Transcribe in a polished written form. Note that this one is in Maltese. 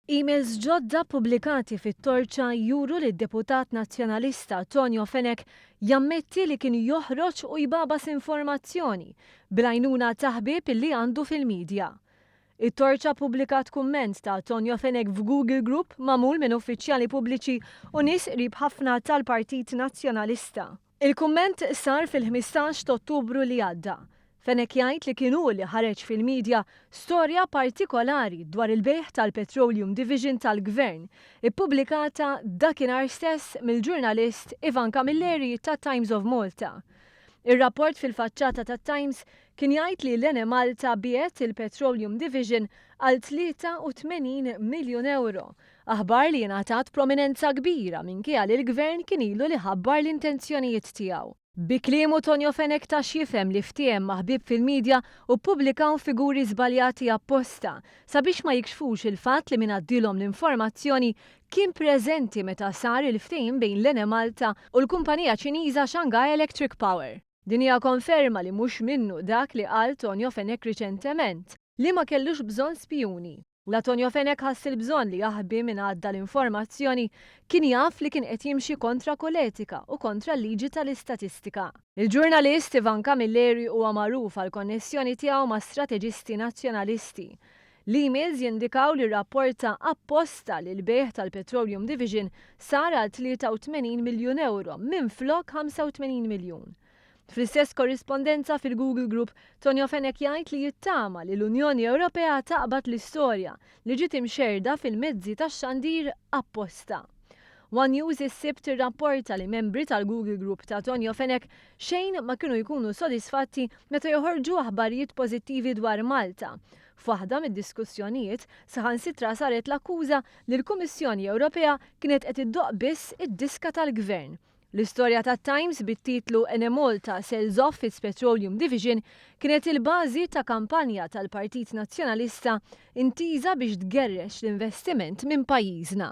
Emails ġodda ppubblikati fit-Torċa juru li d-deputat Nazzjonalista Tonio Fenech jammetti li kien joħroġ u jbagħbas informazzjoni bil-għajnuna ta' ħbieb li għandu fil-media. It-Torċa ppubblikat kumment ta' Tonio Fenech f'Google Group magħmul minn uffiċjali pubbliċi u nies qrib ħafna tal-Partit Nazzjonalista. Il-kumment sar fil-15 t'Ottubru li għadda. Fenech jgħid li kien hu li ħareġ fil-media storja partikolari dwar il-bejgħ tal-Petroleum Division tal-Gvern, ippubblikata dakinhar stess mill-ġurnalist Ivan Camilleri tat-Times of Malta. Ir-rapport fil-faċċata tat-Times kien jgħid li l-Enemalta biegħet il-Petroleum Division għal 83 miljun ewro, aħbar li ingħatat prominenza kbira minkejja li l-Gvern kien ilu li ħabbar l-intenzjonijiet tiegħu. Bi kliemu Tonio Fenech ta x'jifhem li ftiehem ma' ħbieb fil-media u ppubblikaw figuri żbaljati apposta sabiex ma jikxfux il-fatt li min għaddielhom l-informazzjoni kien preżenti meta sar il-ftehim bejn l-Enemalta u l-kumpanija Ċiniża Shanghai Electric Power. Din hija konferma li mhux minnu dak li qal Tonio Fenech riċentement, li ma kellux bżonn spijuni. La Tonio Fenech ħass il-bżonn li jaħbi min għadda l-informazzjoni, kien jaf li kien qed jimxi kontra kull etika u kontra l-liġi tal-istatistika. Il-ġurnalist Ivan Camilleri huwa magħruf għall-konnessjoni tiegħu ma' strateġisti Nazzjonalisti. L-emails jindikaw li rrapporta apposta li l-bejgħ tal-Petroleum Division sar għal 83 miljun ewro minflok 85 miljun. Fl-istess korrispondenza fil-Google Group, Tonio Fenech jgħid li jittama li l-Unjoni Ewropea taqbad l-istorja li ġiet imxerda fil-mezzi tax-xandir apposta. One News is-Sibt irrapporta li membri tal-Google Group ta' Tonio Fenech xejn ma kienu jkunu sodisfatti meta joħorġu aħbarijiet pożittivi dwar Malta. F'waħda mid-diskussjonijiet, saħansitra saret l-akkuża li l-Kummissjoni Ewropea kienet qed iddoqq biss id-diska tal-Gvern. L-istorja tat-Times bit-titlu Enemalta sells off its petroleum division kienet il-bażi ta' kampanja tal-Partit Nazzjonalista intiża biex tgerrex l-investiment minn pajjiżna.